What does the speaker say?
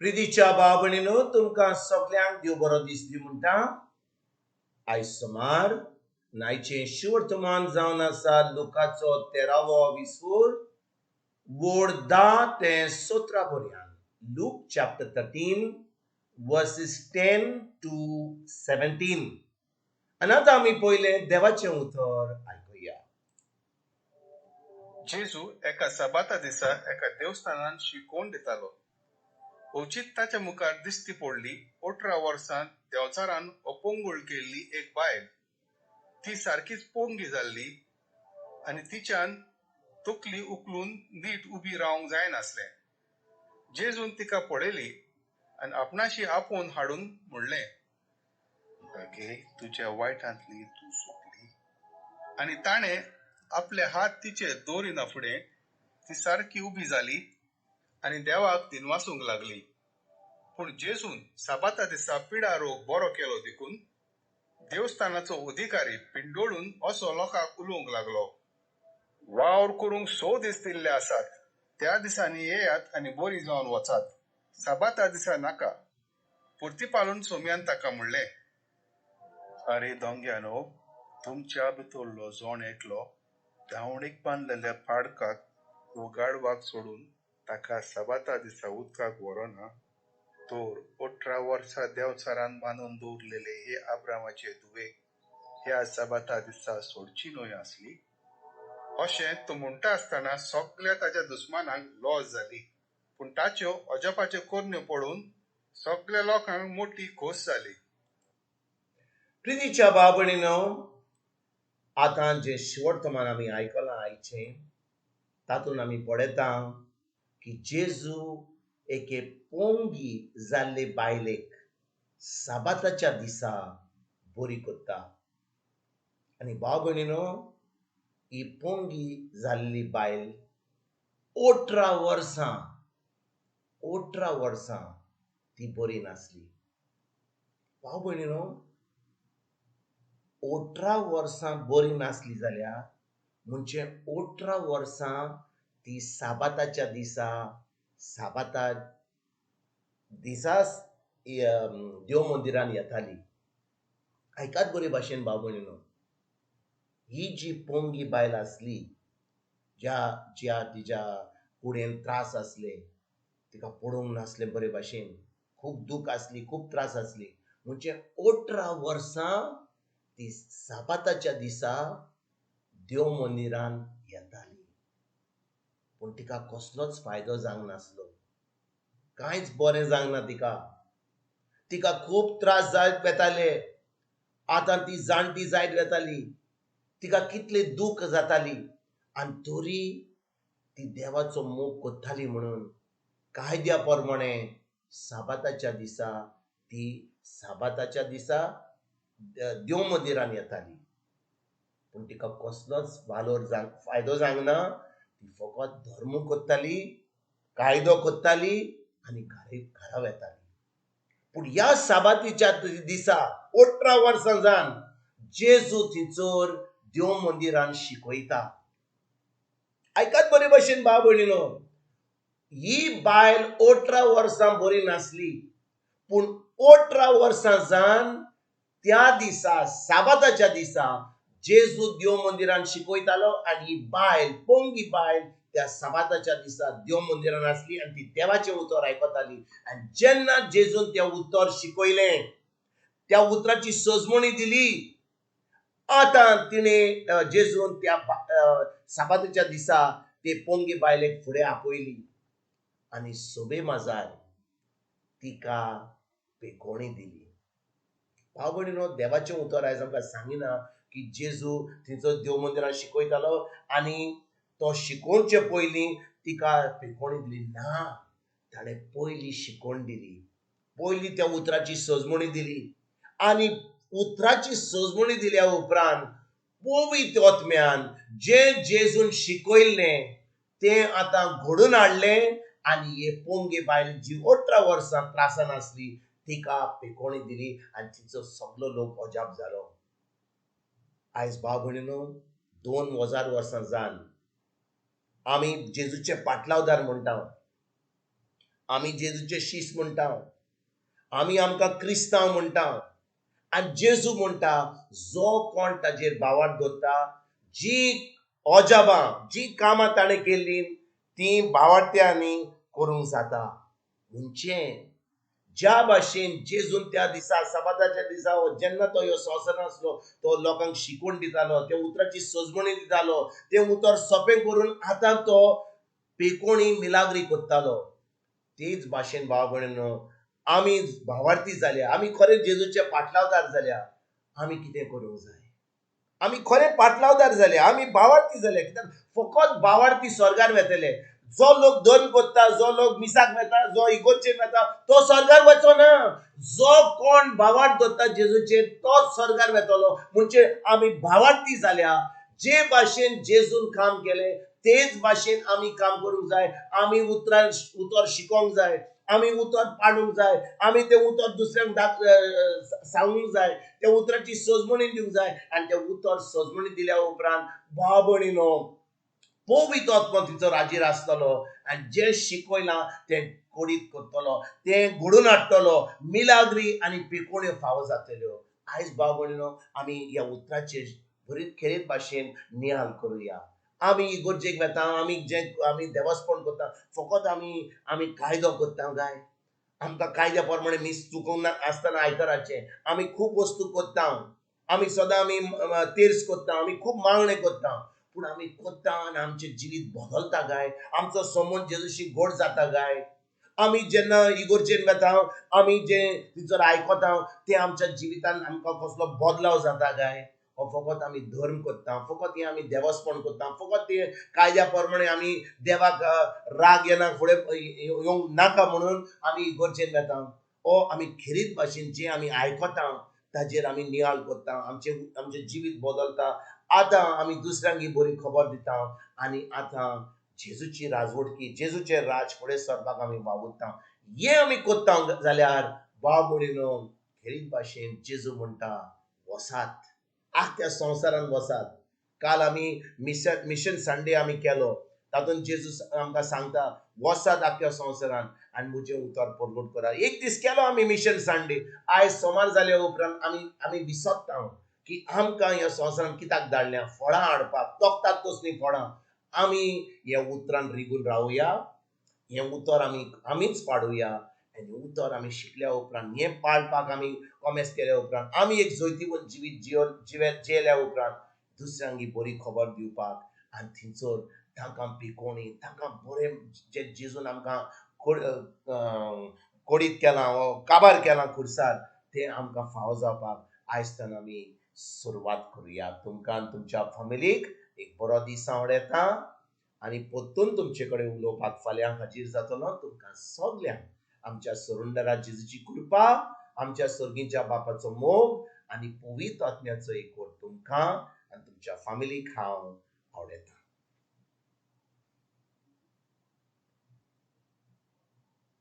प्रितीच्या भाव भयणीनो, तुमकां सगल्यांक देव बरो दीस दी म्हणटा. आयज सोमार, नायचें शिवर्तमान जावन आसा लुकाचो 13वो विसवूर, वोड 10 ते 17 पर्यंत. Luke chapter 13 verses 10 to 17. आनी आतां आमी पयलें देवाचें उतर आयकुया. जेजू एका सबाता दिसा एका देवस्थानान शिकोवन दितालो. अवचीत ताच्या मुखार दिश्टी पडली 18 वर्सां देंवचारान अपंगूळ केल्ली एक बायल. ती सारकीच पोंगी जाल्ली आनी तिच्यान तकली उखलून नीट उबी रावंक जायनासलें. जेजून तिका पळयली आनी आपणाशी आपोवन हाडून म्हणलें, बागे, तुज्या वायटांतली तूं सुटली. आनी ताणें आपले हात तिचेर दवरिना फुडें ती सारकी उबी जाली आनी देवाक दिनवासूंक लागली. पूण जेजून साबाता दिसा पिडा रोग बरो केलो देखून देवस्थानाचो अधिकारी पिंडोळून असो लोकांक उलोवंक लागलो, वावर करूंक 6 दीस दिल्ले आसात, त्या दिसांनी येयात आनी बरी जावन वचात, साबाता दिसा नाका. पुर्तीपालून सोम्यान ताका म्हणलें, अरे दोंग्यानो, तुमच्या भितरलो जोण एकलो धांवणीक बांदलेल्या पाडकाक वो गाडवाक सोडून ताका साबाता दिसा उदकाक व्हरोना तर 18 वर्सां देंवचारान बांदून दवरलेले हे आब्रामाचे धुवे ह्या साबाता दिसा सोडची न्हय आसली. अशें तो म्हणटा आसतना सगल्या ताच्या दुस्मानांक लॉज जाली, पूण ताच्यो अजापाच्यो करण्यो पळोवन सगल्या लोकांक मोटी खोस जाली. प्रितीच्या भाव भयणीनो, आतां जें शिवर्तमान आमी आयकलां आयचें, तातूंत आमी पळयता की जेजू एके पोंगी जाल्ले बायलेक साबाताच्या दिसा बरी करता. आनी भाव भयणीनो, ही पोंगी जाल्ली बायल 18 वर्सां, 18 वर्सां ती बरी नासली. भाव भयणीनो, 18 वर्सां बरी नासली जाल्यार म्हणजे 18 वर्सां ती साबाताच्या दिसा, साबाता दिसा देव मंदिरान येताली. आयकात बरे भाशेन भाव भयणीनो, ही जी पोंगी बायल आसली, ज्या ज्या तिच्या कुडेन त्रास आसले, तिका पडूंक नासलें बरे भाशेन, खूब दूख आसली, खूब त्रास आसली, म्हणजे 18 वर्सां ती साबाताच्या दिसा देव मंदिरान येताली. पूण तिका कसलोच फायदो जावंक नासलो, कांयच बरें जावंक ना तिका. तिका खूब त्रास जायत वेताले. आतां ती जाणटी जायत वेताली, तिका कितली दूख जाताली, आनी तरी ती देवाचो मोग करताली म्हणून कायद्या प्रमाणे साबाताच्या दिसा ती साबाताच्या दिसा देव मंदिरान येताली. पूण तिका कसलोच वालोर जावंक, फायदो जावंक ना. ती फकत धर्म करताली, कायदो करताली आनी घरा वेताली. पूण ह्या साबातीच्या दिसा 18 वर्सां जावन जेजू थंयसर देव मंदिरान शिकयता. आयकात बरे भशेन भाव भयणीनो, ही बायल 18 वर्सां बरी नासली, पूण 18 वर्सां जावन त्या दिसा साबाताच्या दिसा जेजू देव मंदिरान शिकयतालो आनी ही बायल, पोंगी बायल, त्या साबाताच्या दिसा देव मंदिरान आसली आनी ती देवाचें उतर आयकताली. आनी जेन्ना जेजून तें उतर शिकयलें, त्या उतराची सजमणी दिली, आतां तिणें जेजून त्या साबाताच्या दिसा ते पोंगी बायलेक फुडें आपयली आनी सोबे माजार तिका पेकोणी दिली. भाव भयणीनो, देवाचें उतर आयज आमकां सांगिना की जेजू थंयचो देव मंदिरान शिकयतालो आनी तो शिकोवचे पयलीं तिका पेकोणी दिली ना. ताणें पयलीं शिकोवन दिली, पयलीं त्या उतराची सजमणी दिली आनी उतराची सजमणी दिल्या उपरांत पवित्र आत्म्यान जें जेजून शिकयल्लें तें आतां घडून हाडलें आनी हे पोंगे बायल जी 18 वर्सां त्रासान आसली तिका पेकोणी दिली आनी तिचो सगलो लोक अजाप जालो. आयज भाव भयणीनो, 2000 वर्सां जावन आमी जेजूचे पाटलावदार म्हणटा. आमी जेजूचे शीस म्हणटा, आमी आमकां क्रिस्तांव म्हणटा, आनी जेजू म्हणटा जो कोण ताजेर भावार्थ दवरता, जी अजाबां जी कामां ताणें केल्लीं तीं भावार्थ्यांनी करूंक जाता. म्हणजे ज्या भाशेन जेजून त्या दिसा सबाताच्या दिसा जेन्ना तो ह्यो संवसारांत आसलो तो लोकांक शिकवण दितालो, त्या उतराची सजमणी दितालो, तें उतर सोंपें करून आतां तो पेकोणी मिलाग्री करतालो. तेच भाशेन भाव भयणीनो आमी भावार्थी जाल्या, आमी खरें जेजूचे पाटलावदार जाल्या, आमी कितें करूंक जाय? आमी खरें पाटलावदार जाले, आमी भावार्थी जाले. कित्याक फकत भावार्थी स्वर्गार वेतले. जो लोक धर्म करता, जो लोक मिसाक वेता, जो इगोर्जेक वेता तो स्वर्गार वचो ना. जो कोण भावार्थ दवरता जेजूचेर तोच स्वर्गार वेतलो. म्हणजे आमी भावार्थी जाल्या, जे भाशेन जेजून काम केलें तेच भाशेन आमी काम करूंक जाय. आमी उतरां उतर शिकोंक जाय, आमी उतर पाडूंक जाय, आमी तें उतर दुसऱ्यांक सांगूंक जाय, त्या उतराची सजमणी दिवंक जाय. आनी तें उतर सजमणी दिल्या उपरांत भाव भयणीनो पवित्र आत्मो तिचो राजीर आसतलो आनी जें शिकयलां तें कोडीत करतलो, तें घडोवन हाडटलो. मिलाग्री आनी पिकोण्यो फावो जातल्यो. आयज भाव भयणीनो आमी ह्या उतराचेर बरी खेरीत भाशेन नियाळ करुया. आमी इगोर्जेक वेता, आमी जें आमी देवस्पण करता, फकत आमी आमी कायदो करता काय? आमकां कायद्या प्रमाणे मीस चुकोवंक ना आसतना आयताराचें आमी खूब वस्तू करता, आमी सदां आमी तेर्स करता, आमी खूब मागणें करता, पूण आमी करता आनी आमचें जिवीत बदलता काय? आमचो संबंद जेजूशी गोड जाता काय? आमी जेन्ना इगोर्जेन वेता, आमी जें थंयसर आयकता तें आमच्या जिवितान आमकां कसलो बदलाव जाता काय? हो फकत आमी धर्म करता, फकत हें आमी देवस्पण करता, फकत तें कायद्या प्रमाणे आमी देवाक राग येना फुडें येवंक नाका म्हणून आमी इगोर्जेन वेता. हो आमी खेरीत भाशेन जें आमी आयकता ताजेर आमी नियाळ करता, आमचें आमचें जिवीत बदलता. आतां आमी दुसऱ्यांक ही बरी खबर दिता आनी आतां जेजूची राजवटकी, जेजूचें राज फुडें सरपाक आमी वावुरता. हें आमी करता जाल्यार भाव भयणीनो खेरीत भाशेन जेजू म्हणटा वसात, आख्या संवसारान वसात. काल आमी मिशन संडे आमी केलो, तातूंत जेजू आमकां सांगता वसात आख्या संवसारान आनी म्हजें उतर परगट करा. एक दीस केलो आमी मिशन संडे, आयज सोमार जाल्या उपरांत आमी आमी विसरता की आमकां ह्या संवसारान कित्याक धाडल्या, फळां हाडपाक, तोखतात तसलीं फळां. आमी ह्या उतरान रिगून रावया, हें उतर आमी आमीच पाडुया आनी उतर आमी शिकल्या उपरांत हें पाळपाक आमी कॉमेस केल्या उपरांत आमी एक जैतिवंत जिवीत जियेल्या उपरांत दुसऱ्यांक ही बरी खबर दिवपाक आनी थंयसर तांकां पिकोवणी, तांकां बरें जे जेजून आमकां कोडीत केलां वो काबार केलां खुर्सार तें आमकां फावो जावपाक आयज आमी सुरवात करुया. तुमकां आनी तुमच्या फॅमिलीक एक बरो दीस आवडटा आनी परतून तुमचे कडेन उलोवपाक फाल्यां हाजीर जातलो. तुमकां सगल्यांक आमच्या सरुंडरा जेजूची कृपा, आमच्या सर्गीच्या बापाचो मोग आनी पवित्र आत्म्याचो एकवट तुमकां आनी तुमच्या फॅमिलीक हांव आवडटा.